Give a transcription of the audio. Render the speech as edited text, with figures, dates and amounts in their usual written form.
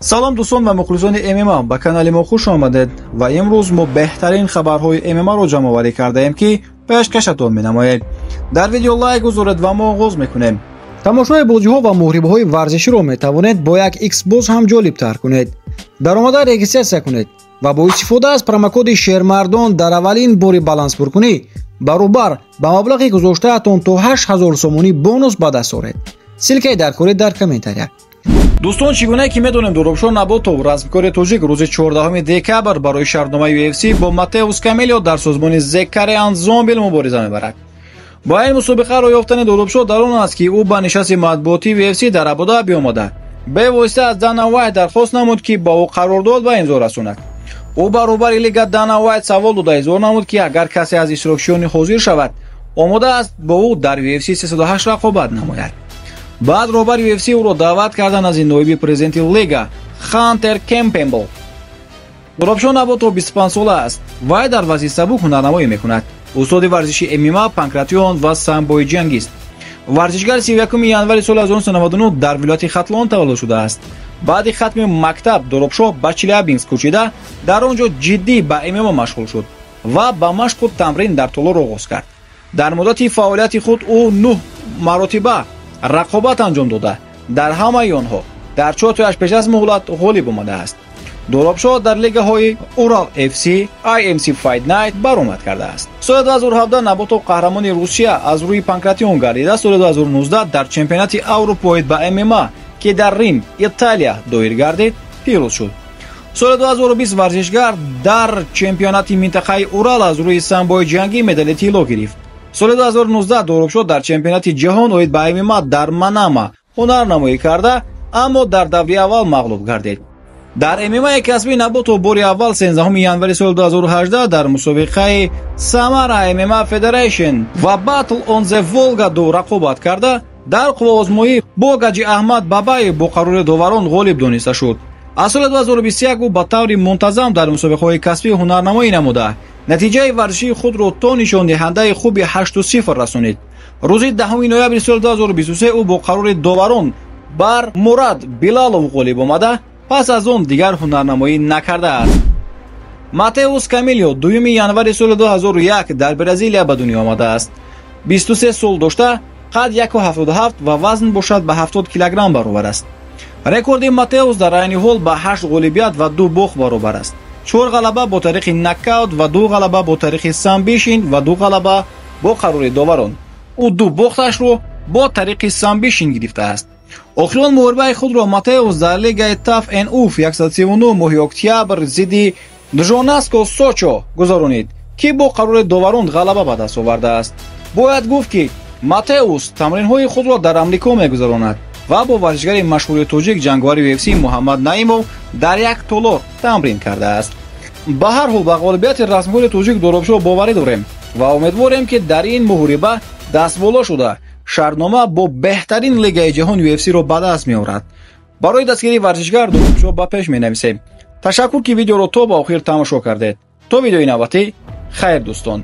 Салом, дӯстон ва мухлисони ММА, ба канали мо хуш омадед ва имрӯз мо беҳтарин хабарҳои ММА-ро ҷамъоварӣ кардаем, ки пешкашатон менамоем. Дар видео лайк гузоред ва мо оғоз мекунем. Тамошои бозиҳо ва муҳорибаҳои варзиширо метавонед бо як Xbox ҳам ҷолибтар кунед. Даромада регистрация кунед ва бо истифода аз промокоди Шермардон дар аввалин бори баланспуркунӣ баробар ба маблағи гузоштаатон то 8000 сомонӣ бонус ба даст оред. Ссылка и даркорӣ дар комментария. Дӯстон, чӣ гуна ки медонем, Доробшо Наботов, размкори тоҷик, рӯзи 14 декабр барои шартномаи UFC бо Матеус Камелио дар созмони The Korean Zombie мубориза мебарад. Бо ин мусобиқа роҳ ёфтани Доробшо дар он аст, ки ӯ ба нишасти матбуотии UFC дар Абудаби омада, бевосита аз Дана Вайт дархост намуд, ки ба ӯ қарордод ба имзо расонад. Ӯ баробари лига Дана Вайт савол дода, изҳор намуд, ки агар касе аз иштирокчиёни ҳозир шавад, омода аст бо ӯ дар UFC 308 рақобат намояд. Баъд роҳбари UFC ӯро даъват кардан аз ноиби президенти лига Хантер Кемпембл. Доробшо Наботов 25-сола аст. Вай дар вазни сабук ҳунарнамоӣ мекунад. Устоди варзиши ММА, панкратион ва самбои ҷангист. Варзишгар 31 январи соли 1999 дар вилояти Хатлон таваллуд шудааст. Баъди хатми мактаб Доробшо ба Челябинск кӯчида, дар он ҷо ҷиддӣ ба ММА машғул шуд ва ба машқу тамрин дар толор оғоз кард. Дар муддати фаъолияти худ ӯ нӯҳ маротиба рақобат анҷом дода, дар ҳамаи онҳо дар чортояш пеш аз муҳлат ғолиб омадааст. Доробшо дар лигаҳои Урал FC, IMC Fight Night баромад кардааст. Соли 2017 Наботов қаҳрамони Русия аз рӯи панкратион гардида, соли 2019 дар чемпионати Аврупо оид ба ММА, ки дар Рим, Италия доир гардид, пирӯз шуд. Соли 2020 варзишгар дар чемпионати минтақаи Урал аз рӯи самбои ҷангӣ медали тилло гирифт. Соли 2019 Доробшо дар чемпионати ҷаҳон оид ба ММА дар Манама ҳунарнамоӣ карда, аммо дар даври аввал мағлуб гардид. Дар ММАи касбӣ Наботов бори аввал 13 январи соли 2018 дар мусобиқаи Самара ММА Federation ва Battle on the Volga ду рақобат карда, дар қувваозмоӣ бо Гаҷи Аҳмад Бабаев бо қарори доварон ғолиб дониста шуд. Аз соли 2021 ӯ ба таври мунтазам дар мусобиқаҳои касбӣ ҳунарнамоӣ намуда, натиҷаи варзишии худро то нишондиҳандаи хуби 8-0 расонид. Рӯзи 10 ноябри соли 2023 ӯ бо қарори доварон бар Мурад Билалов ғолиб омада, пас аз он дигар ҳунарнамоӣ накардааст. Матеус Камилио 2 январи соли 2001 дар Бразилия ба дунё омадааст. 23 сол дошта, қад 1,77 ва вазн бошад ба 70 килограмм баробар аст. Рекорди Матеус дар айни ҳол ба 8 ғолибият ва 2 бохт баробар аст. 4 ғалаба бо тариқи нокаут ва 2 ғалаба бо тариқи сабмишн ва 2 ғалаба бо қарори доварон. Ӯ ду бохташро бо тариқи сабмишн гирифтааст. Охирон муҳорибаи худро Матеус дар лигаи TUF НУФ 139 моҳи октябр зидди Джонаско Сочо гузаронид, ки бо қарори доварон ғалаба ба даст овардааст. Бояд гуфт, ки Матеус тамринҳои худро дар Амрико мегузаронад ва бо варзишгари машҳури тоҷик, ҷанговари UFC Муҳаммад Наимов дар як толор тамрин кардааст. Ба ҳар ҳол, ба ғолибияти размкори тоҷик Доробшо боварӣ дорем ва умедворем, ки дар ин муҳориба дастболо шуда, шартнома бо беҳтарин лигаи ҷаҳон UFC-ро ба даст меорад. Барои дастгирии варзишгар Доробшо ба пеш менависем. Ташаккур, ки видеоро то ба охир тамошо кардед. То видеои навбатӣ хайр, дӯстон.